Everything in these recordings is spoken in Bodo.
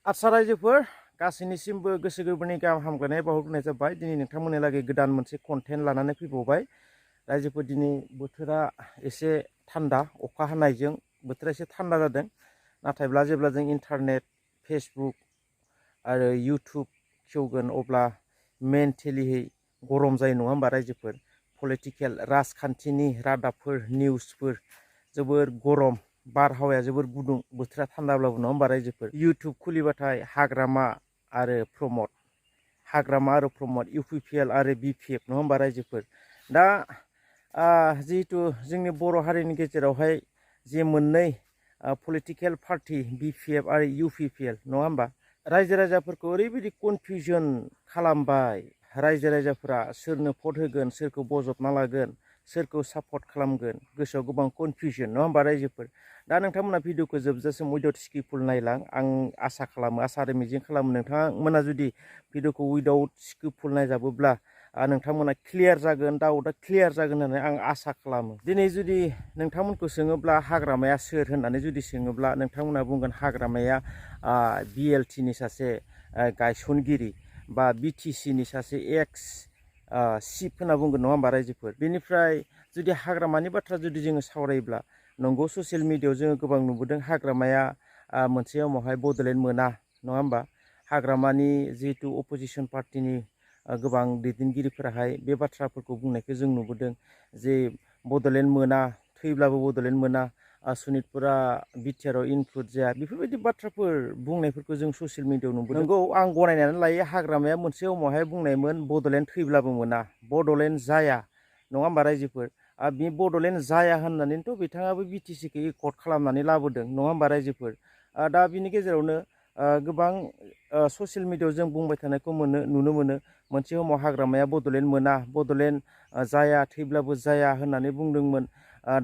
आदसा रायजोफोर गासैनिसिमबो गोसो गोरबोनि गाहाम हामग्लायनाय बावहरग्रोनाय जाबाय। दिनै नोंथांमोननि लागै गोदान मोनसे कन्टेन्ट लानानै फैबावबाय। रायजोफोर दिनै बोथोरा एसे थान्दा, अखा हानायजों बोथोरा एसे थान्दा जादों। नाथायब्ला जेब्ला जों इन्टारनेट, फेसबुक आरो इउटुब खेवगोन अब्ला मेन्टेलिहै गरम जायो नङा होमबा रायजोफोर? पलिटिकेल राजखान्थिनि रादाबफोर, निउसफोर जोबोर गरम, बारहावाया जोबोर गुदुं, बोथोरा थान्दाब्लाबो नङा होमबा रायजोफोर? इउटुब खुलिबाथाय हाग्रामा आरो प्रमद, हाग्रामा आरो प्रमद, इउपिपिएल आरो बिपिएफ नङा होमबा रायजोफोर? दा जिहेतु जोंनि बर' हारिनि गेजेरावहाय जे मोननै पलिटिकेल पार्टी बिपिएफ आरो इउपिपिएल नङा होमबा? रायजो राजाफोरखौ ओरैबायदि कनफिउजन खालामबाय, रायजो राजाफोरा सोरनो भट होगोन, सोरखौ बजबना लागोन, सोरखौ सापर्ट खालामगोन, गोसोआव गोबां कनफिउजन नङा होमबा रायजोफोर? दा नोंथांमोना भिडिअखौ जोबजासिम उइदाउट स्किपफुल नायलां, आं आसा खालामो, आसा आरो मिजिं खालामो नोंथांमोना जुदि भिडिअखौ उइदाउट स्किपफुल नायजाबोब्ला नोंथांमोना क्लियार जागोन, डाउटआ क्लियार जागोन होननानै आं आसा खालामो। दिनै जुदि नोंथांमोनखौ सोङोब्ला हाग्रामाया सोर होननानै जुदि सोङोब्ला नोंथांमोना बुंगोन हाग्रामाया बिएलटिनि सासे गायसनगिरि बा बिटिसिनि सासे एक्स चिफ होनना बुंगोन नङा होमबा रायजोफोर? बेनिफ्राय जुदि हाग्रामानि बाथ्रा जुदि जोङो सावरायोब्ला, नंगौ ससियेल मिडियायाव जोङो गोबां नुबोदों हाग्रामाया मोनसे समावहाय बड'लेण्ड मोना नङा होमबा? हाग्रामानि जिहेतु अपोजिसन पार्टिनि गोबां दैदेनगिरिफोराहाय बे बाथ्राफोरखौ बुंनायखौ जों नुबोदों जे बड'लेण्ड मोना, थैब्लाबो बड'लेण्ड मोना, सनितपुरा बिटिआरआव इनक्लुड जाया, बेफोरबायदि बाथ्राफोर बुंनायफोरखौ जों ससियेल मिडियायाव नुबोदों। नंगौ, आं गनायनानै लायो हाग्रामाया मोनसे समावहाय बुंनायमोन बड'लेण्ड थैब्लाबो मोना, बड'लेण्ड जाया नङा होमबा रायजोफोर? बे बड'लेण्ड जाया होननानैथ' बिथाङाबो बिटिसिखौ एकर्ड खालामनानै लाबोदों नङा होमबा रायजोफोर? दा बिनि गेजेरावनो गोबां ससियेल मिडियायाव जों बुंबाय थानायखौ नुनो मोनो मोनसे समाव हाग्रामाया बड'लेण्ड मोना, बड'लेण्ड जाया, थैब्लाबो जाया होननानै बुंदोंमोन,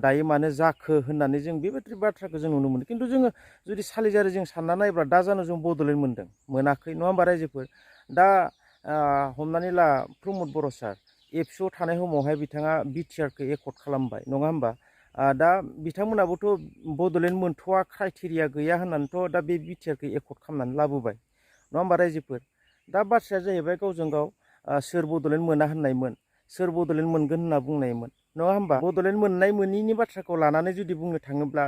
दायो मानो जाखो होननानै जों बेबायदि बाथ्राखौ जों नुनो मोनो। खिन्थु जोङो जुदि सालिजारि जों सानना नायोब्ला दा जानो जों बड'लेण्ड मोनदों, मोनाखै नङा होमबा रायजोफोर? दा हमनानै ला प्रमद बर' सार एबसुआव थानाय समावहाय बिथाङा बिटिआरखौ एकर्ड खालामबाय नङा होमबा? दा बिथांमोनाबोथ' बड'लेण्ड मोनथ'वा, क्राइटेरिया गैया होननानैथ' दा बे बिटिआरखौ एकर्ड खालामनानै लाबोबाय नङा होमबा रायजोफोर? दा बाथ्राया जाहैबाय गावजों गाव सोर बड'लेण्ड मोना होननायमोन, सोर बड'लेण्ड मोनगोन होनना बुंनायमोन नङा होमबा? बड'लेण्ड मोननाय मोनिनि बाथ्राखौ लानानै जुदि बुंनो थाङोब्ला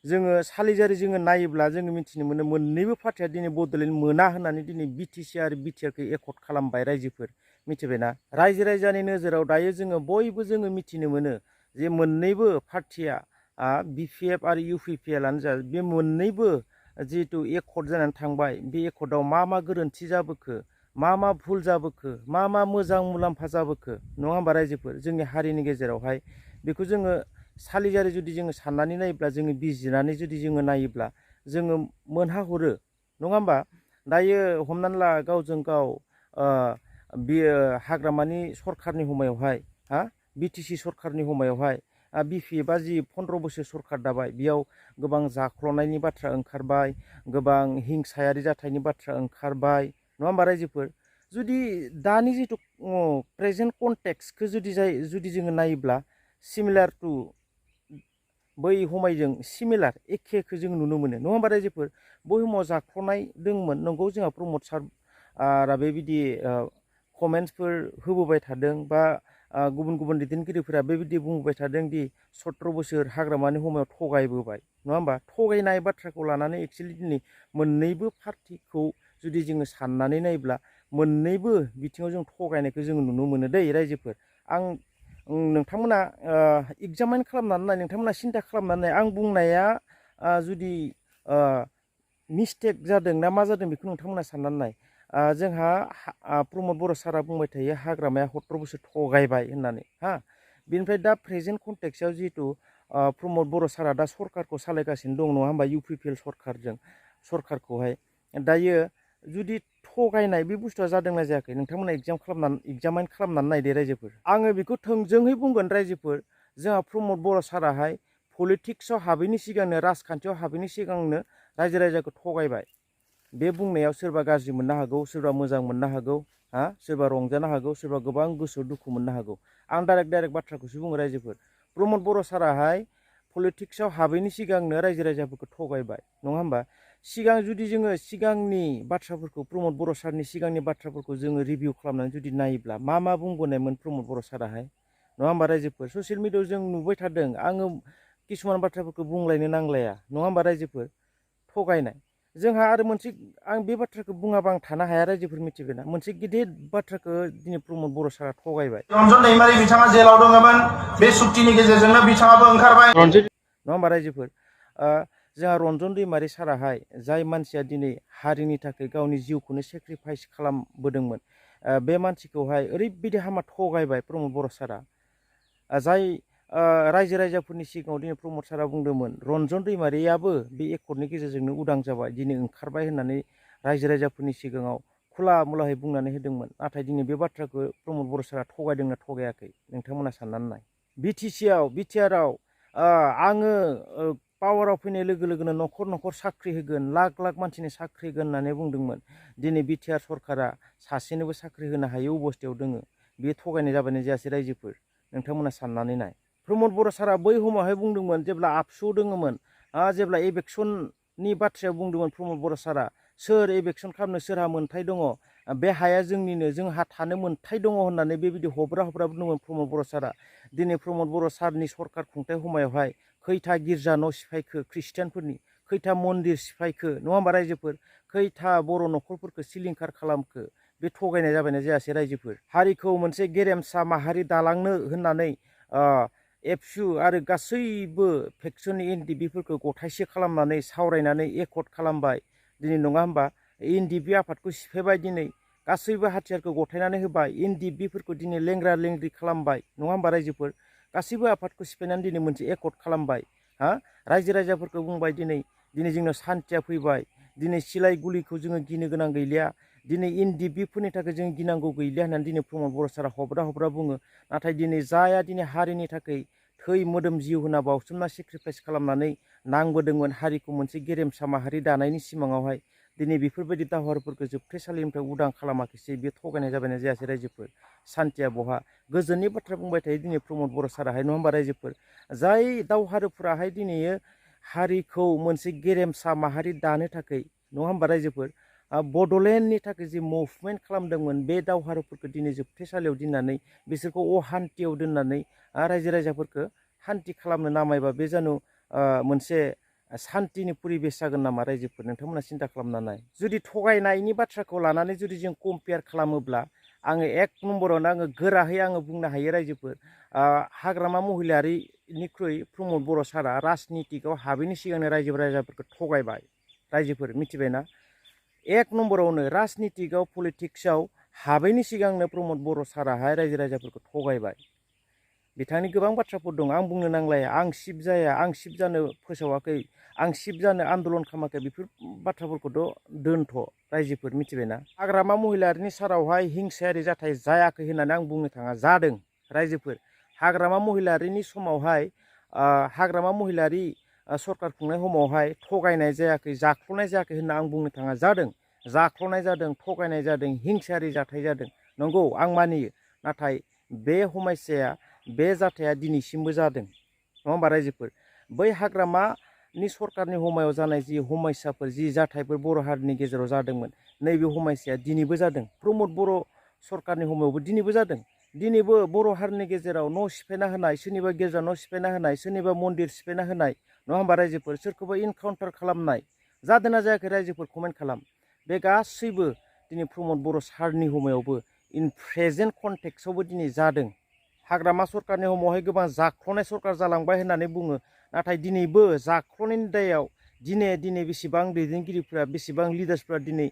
जोङो सालिजारि जोङो नायोब्ला जोङो मिथिनो मोनो मोननैबो पार्टिया दिनै बड'लेण्ड मोना होननानै दिनै बिटिसि आरो बिटिआरखौ एकर्ड खालामबाय रायजोफोर, मिथिबायना? रायजो राजानि नोजोराव दायो जोङो बयबो जोङो मिथिनो मोनो जे मोननैबो पार्टिया बिपिएफ आरो इउपिपिएलआनो जा, बे मोननैबो जिहेतु एकर्ड जानानै थांबाय, बे एकर्डआव मा मा गोरोन्थि जाबोखो, मा भुल जाबोखो, मा मोजां मुलाम्फा जाबोखो नङा होमबा रायजोफोर? जोंनि हारिनि गेजेरावहाय बेखौ जोङो सालिजारि जुदि जोङो साननानै नायोब्ला, जोङो बिजिरनानै जुदि जोङो नायोब्ला जोङो मोनहाहरो नङा होमबा? दायो हमनानै ला गावजों गाव बेयो हाग्रामानि सरखारनि समायावहाय बिटिसि सरखारनि समायावहाय बिपिएफआ जि 15 बोसोर सरखार दाबाय, बेयाव गोबां जाख्ल'नायनि बाथ्रा ओंखारबाय, गोबां हिंसायारि जाथायनि बाथ्रा ओंखारबाय नङा होमबा रायजोफोर? जुदि दानि जिथु प्रेजेन्ट कन्टेक्सखौ जुदि जोङो नायोब्ला सिमिलार टु बै समायजों सिमिलार एखेखौ जों नुनो मोनो नङा होमबा रायजोफोर? बै समाव जाख्ल'नाय दंमोन, नंगौ जोंहा प्रमद सार बेबायदि कमेन्ट्सफोर होबोबाय थादों बा गुबुन गुबुन दैदेनगिरिफोरा बेबायदि बुंबाय थादों दि 17 बोसोर हाग्रामानि समायाव थगायबोबाय नङा होमबा? थगायनाय बाथ्राखौ लानानै एक्सुवेलि दिनै मोननैबो पार्टिखौ जुदि जोङो साननानै नायोब्ला मोननैबो बिथिङाव जों थगायनायखौ जोङो नुनो मोनो दै रायजोफोर। नोंथांमोना एग्जामाइन खालामनानै नाय, नोंथांमोना सिन्था खालामनानै नाय, आं बुंनाया जुदि मिस्टेक जादों ना मा जादों बेखौ नोंथांमोना साननानै नाय। जोंहा प्रमद बर' सारा बुंबाय थायो हाग्रामाया 17 बोसोर थगायबाय होननानै बेनिफ्राय दा प्रेजेन्ट कन्टेक्सआव जिहेतु प्रमद बर' सारा दा सरकारखौ सालायगासिनो दं नङा होमबा? इउपिपिएल सरकारखौहाय दायो जुदि थगायनाय बे बुस्थुआ जादोंना जायाखै नोंथांमोना एग्जामाइन खालामनानै नायदे रायजोफोर। आङो बेखौ थोंजोङै बुंगोन रायजोफोर, जोंहा प्रमद बर' साराहाय पलिटिक्सआव हाबैनि सिगांनो, राजखान्थियाव हाबैनि सिगांनो रायजो राजाखौ थगायबाय। बे बुंनायाव सोरबा गाज्रि मोननो हागौ, सोरबा मोजां मोननो हागौ, सोरबा रंजानो हागौ, सोरबा गोबां गोसोआव दुखु मोननो हागौ। आं डाइरेक्ट बाथ्राखौसो बुङो रायजोफोर। प्रमद बर' साराहाय पलिटिक्सआव हाबैनि सिगांनो रायजो राजाफोरखौ थगायबाय नङा होमबा? सिगां जुदि जोङो सिगांनि बाथ्राफोरखौ प्रमद बर' सारनि सिगांनि बाथ्राफोरखौ जोङो रिभिउ खालामनानै जुदि नायोब्ला मा बुंबोनायमोन प्रमद बर' साराहाय नङा होमबा रायजोफोर ससियेल मिडियायाव जों नुबाय थादों आङो किसुमान बाथ्राफोरखौ बुंलायनो नांलाया नङा होमबा रायजोफोर थगायनाय जोंहा आरो मोनसे आं बे बाथ्राखौ बुङाबा आं थानो हाया रायजोफोर मिथिबायना मोनसे गिदिर बाथ्राखौ दिनै प्रमद बर' सारा थगायबाय रन्जन दैमारि बिथाङा जेलाव दङमोन बे सुक्तिनि गेजेरजोंनो बिथाङाबो ओंखारबाय नङा होमबा रायजोफोर जोंहा रन्जन दैमारि साराहाय जाय मानसिया दिनै हारिनि थाखाय गावनि जिउखौनो सेक्रिफाइस खालामबोदोंमोन बे मानसिखौहाय ओरैबायदि हामा थगायबाय प्रमद बर' सारा जाय रायजो राजाफोरनि सिगाङाव दिनै प्रमद सारा बुंदोंमोन रन्जन दैमारियाबो बे एकर्डनि गेजेरजोंनो उदां जाबाय दिनै ओंखारबाय होननानै रायजो राजाफोरनि सिगाङाव खुला मुलाहै बुंनानै होदोंमोन नाथाय दिनै बे बाथ्राखौ प्रमद बर' सारा थगायदोंना थगायाखै नोंथांमोना साननानै नाय बिटिआरआव आङो पावाराव फैनाय लोगो लोगोनो न'खर न'खर साख्रि होगोन लाख लाख मानसिनि साख्रि होगोन होननानै बुंदोंमोन दिनै बिटिआर सरकारा सासेनोबो साख्रि होनो हायै अबस्थायाव दोङो बे थगायनाय जाबायना जायासै रायजोफोर नोंथांमोना साननानै नाय प्रमद बर' सारा बै समावहाय बुंदोंमोन जेब्ला आबसुआव दङमोन जेब्ला इलेक्सननि बाथ्रायाव बुंदोंमोन प्रमद बर' सारा सोर इलेक्सन खालामनो सोरहा मोन्थाय दङ बे हाया जोंनिनो जोंहा थानो मोन्थाय दङ होननानै बेबायदि हब्रा बुंदोंमोन प्रमद बर' सारा दिनै प्रमद बर' सारनि सरकार खुंथाय समायावहाय खैथा गिर्जा न' सिफायखो ख्रिस्टियानफोरनि खैथा मन्दिर सिफायखो नङा होमबा रायजोफोर खैथा बर' न'खरफोरखौ सिलिंखार खालामखो बे थगायनाय जाबायना जायासै रायजोफोर हारिखौ मोनसे गेरेमसा माहारि दालांनो होननानै एबसु आरो गासैबो फेक्सननि एनडिबिफोरखौ गथायसे खालामनानै सावरायनानै एकर्ड खालामबाय दिनै नङा होमबा एनडिबि आफादखौ सिफायबाय दिनै गासैबो हाथियारखौ गथायनानै होबाय एनडिबिफोरखौ दिनै लेंग्रा लेंग्रि खालामबाय नङा होमबा रायजोफोर गासैबो आफादखौ सिफायनानै दिनै मोनसे एकर्ड खालामबाय रायजो राजाफोरखौ बुंबाय दिनै जोंनाव सान्थिया फैबाय दिनै सिलाय गुलिखौ जोङो गिनो गोनां गैलिया दिनै एनडिबिफोरनि थाखाय जों गिनांगौ गैलिया होननानै दिनै प्रमद बर' सारा हब्रा बुङो नाथाय दिनै जाया दिनै हारिनि थाखाय थै मोदोम जिउ होना बावसोमना सेक्रिफाइस खालामनानै नांबोदोंमोन हारिखौ मोनसे गेरेमसा माहारि दानायनि सिमाङावहाय दिनै बेफोरबायदि दावहारुफोरखौ जोबथेसालिनिफ्राय उदां खालामाखैसै बे थगायनाय जाबायना जायासै रायजोफोर सान्थिया बहा गोजोननि बाथ्रा बुंबाय थायो दिनै प्रमद बर' साराहाय नङा होमबा रायजोफोर जाय दावहारुफोराहाय दिनै हारिखौ मोनसे गेरेमसा माहारि दानो थाखाय नङा होमबा रायजोफोर बड'लेण्डनि थाखाय जि मुभमेन्ट खालामदोंमोन बे दावहारुफोरखौ दिनै जोबथेसालियाव दोननानै बिसोरखौ अहान्तियाव दोननानै रायजो राजाफोरखौ हान्थि खालामनो नामायबा बे जानो मोनसे सान्तिनि परिबेस जागोन नामा रायजोफोर नोंथांमोना सिन्था खालामना नाय जुदि थगायनायनि बाथ्राखौ लानानै जुदि जों कम्पेयार खालामोब्ला आङो एक नम्बरावनो आङो गोराहै आङो बुंनो हायो रायजोफोर हाग्रामा महिलारिनिख्रुइ प्रमद बर' सारा राजनितिकआव हाबैनि सिगांनो रायजो राजाफोरखौ थगायबाय रायजोफोर मिथिबायना एक नम्बरावनो राजनितिकआव पलिटिक्सआव हाबैनि सिगांनो प्रमद बर' साराहाय रायजो राजाफोरखौ थगायबाय बिथांनि गोबां बाथ्राफोर दं आं बुंनो नांलाया आं सिब जाया आं सिब जानो फोसावाखै आं सिब जानो आन्दलन खालामाखै बेफोर बाथ्राफोरखौथ' दोनथ' रायजोफोर मिथिबायना हाग्रामा महिलारिनि सारावहाय हिंसायारि जाथाय जायाखै होननानै आं बुंनो थाङा जादों रायजोफोर हाग्रामा महिलारिनि समावहाय हाग्रामा महिलारि सरकार खुंनाय समावहाय थगायनाय जायाखै जाख्ल'नाय जायाखै होनना आं बुंनो थाङा जादों जाख्ल'नाय जादों थगायनाय जादों हिंसायारि जाथाय जादों नंगौ आं मानियो नाथाय बे समस्याया बे जाथाया दिनैसिमबो जादों नङा होमबा रायजोफोर बै हाग्रामानि सरकारनि समायाव जानाय जि समस्याफोर जि जाथायफोर बर' हारिनि गेजेराव जादोंमोन नैबे समस्याया दिनैबो जादों प्रमद बर' सरकारनि समायावबो दिनैबो जादों दिनैबो बर' हारिनि गेजेराव न' सिफायना होनाय सोरनिबा गिर्जा न' सिफायना होनाय सोरनिबा मन्दिर सिफायना होनाय नङा होमबा रायजोफोर सोरखौबा इनकाउन्टार खालामनाय जादोंना जायाखै रायजोफोर कमेन्ट खालाम बे गासैबो दिनै प्रमद बर' सारनि समायावबो इन प्रेजेन्ट कन्टेक्सआवबो दिनै जादों हाग्रामा सरकारनि समावहाय गोबां जाख्ल'नाय सरकार जालांबाय होननानै बुङो नाथाय दिनैबो जाख्ल'नायनि दायाव दिनै बेसेबां दैदेनगिरिफ्रा बेसेबां लिडार्सफ्रा दिनै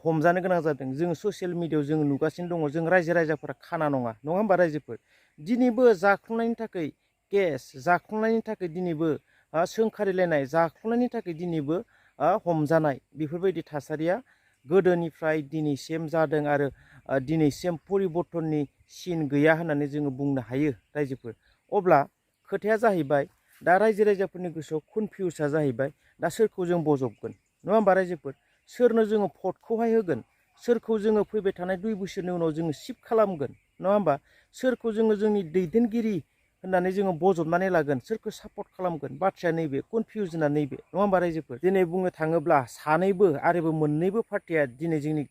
हमजानो गोनां जादों जोङो ससियेल मिडियायाव जोङो नुगासिनो दङ जों रायजो राजाफोरा खाना नङा होमबा रायजोफोर दिनैबो जाख्ल'नायनि थाखाय केस जाख्ल'नायनि थाखाय दिनैबो सोंखारिलायनाय जाख्ल'नायनि थाखाय दिनैबो हमजानाय बेफोरबायदि थासारिया गोदोनिफ्राय दिनैसिम जादों आरो दिनैसिम परिबर्तननि सिन गैया होननानै जोङो बुंनो हायो रायजोफोर अब्ला खोथाया जाहैबाय दा रायजो राजाफोरनि गोसोआव कनफिउसआ जाहैबाय दा सोरखौ जों बजबगोन नङा होमबा रायजोफोर सोरनो जोङो भटखौहाय होगोन सोरखौ जोङो फैबाय थानाय 2 बोसोरनि उनाव जोङो शिफ्ट खालामगोन नङा होमबा सोरखौ जोङो जोंनि दैदेनगिरि होननानै जोङो बजबनानै लागोन सोरखौ सापर्ट खालामगोन बाथ्राया नैबे कनफिउजना नैबे नङा होमबा रायजोफोर दिनै बुंनो थाङोब्ला सानैबो आरोबो मोननैबो पार्टिया दिनै जोंनि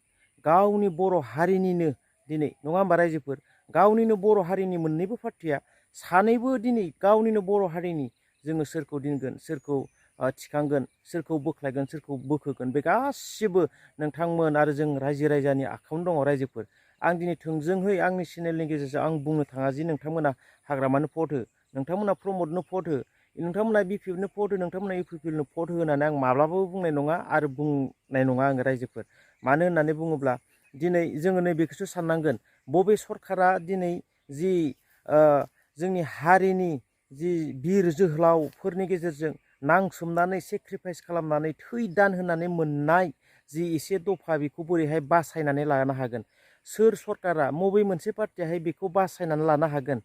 गावनि बर' हारिनिनो दिनै नङा होमबा रायजोफोर गावनिनो बर' हारिनि मोननैबो पार्टिया सानैबो दिनै गावनिनो बर' हारिनि जोङो सोरखौ दोनगोन सोरखौ थिखांगोन सोरखौ बोख्लायगोन सोरखौ बोखोगोन बे गासिबो नोंथांमोन आरो जों रायजो राजानि आखायावनो दङ रायजोफोर आं दिनै थोंजोंहै आंनि चेनेलनि गेजेरजों आं बुंनो थाङा जि नोंथांमोना हाग्रामानो भट हो नोंथांमोना प्रमदनो भट हो नोंथांमोना बिपिएफनो भट हो नोंथांमोना इउपिपिएलनो भट हो होननानै आं माब्लाबाबो बुंनाय नङा आरो बुंनाय नङा आङो रायजोफोर मानो होननानै बुङोब्ला दिनै जोङो नैबेखौसो साननांगोन बबे सरकारा दिनै जि जोंनि हारिनि जि बिर जोहोलावफोरनि गेजेरजों नांसोमनानै सेक्रिफाइस खालामनानै थै दान होनानै मोननाय जि एसे दफा बेखौ बोरैहाय बासायनानै लानो हागोन सोर सरकारा बबे मोनसे पार्टियाहाय बेखौ बासायनानै लानो हागोन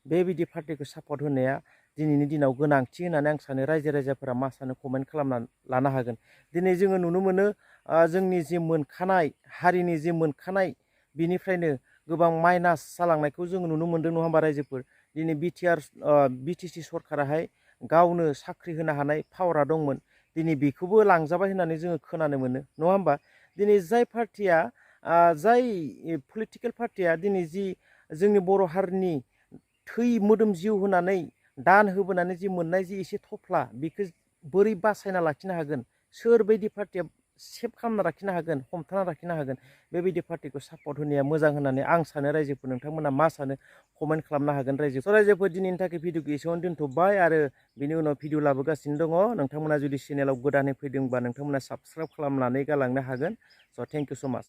बेबायदि पार्टिखौ सापर्ट होनाया दिनैनि दिनाव गोनांथि होननानै आं सानो रायजो राजाफोरा मा सानो कमेन्ट खालामनानै लानो हागोन दिनै जोङो नुनो मोनो जोंनि जि मोनखानाय हारिनि जि मोनखानाय बिनिफ्रायनो गोबां माइनास जालांनायखौ जोङो नुनो मोनदों नङा होमबा रायजोफोर दिनै बिटिसि सरकाराहाय गावनो साख्रि होनो हानाय पावारा दंमोन दिनै बेखौबो लांजाबाय होननानै जोङो खोनानो मोनो नङा होमबा दिनै जाय पार्टिया जाय पलिटिकेल पार्टिया दिनै जि जोंनि बर' हारिनि थै मोदोम जिउ होनानै दान होबोनानै जि मोननाय जि एसे थफ्ला बेखौ बोरै बासायना लाखिनो हागोन सोरबायदि पार्टिया सेभ खालामना लाखिनो हागोन हमथाना लाखिनो हागोन बेबायदि पार्टिखौ सापर्ट होनाया मोजां होननानै आं सानो रायजोफोर नोंथांमोना मा सानो कमेन्ट खालामनो हागोन रायजोफोर दिनैनि थाखाय भिडिअखौ एसेयावनो दोनथ'बाय आरो बिनि उनाव भिडिअ लाबोगासिनो दङ नोंथांमोना जुदि चेनेलाव गोदानै फैदोंबा नोंथांमोना साबस्क्राइब खालामनानै गालांनो हागोन स' थेंक इउ स' माच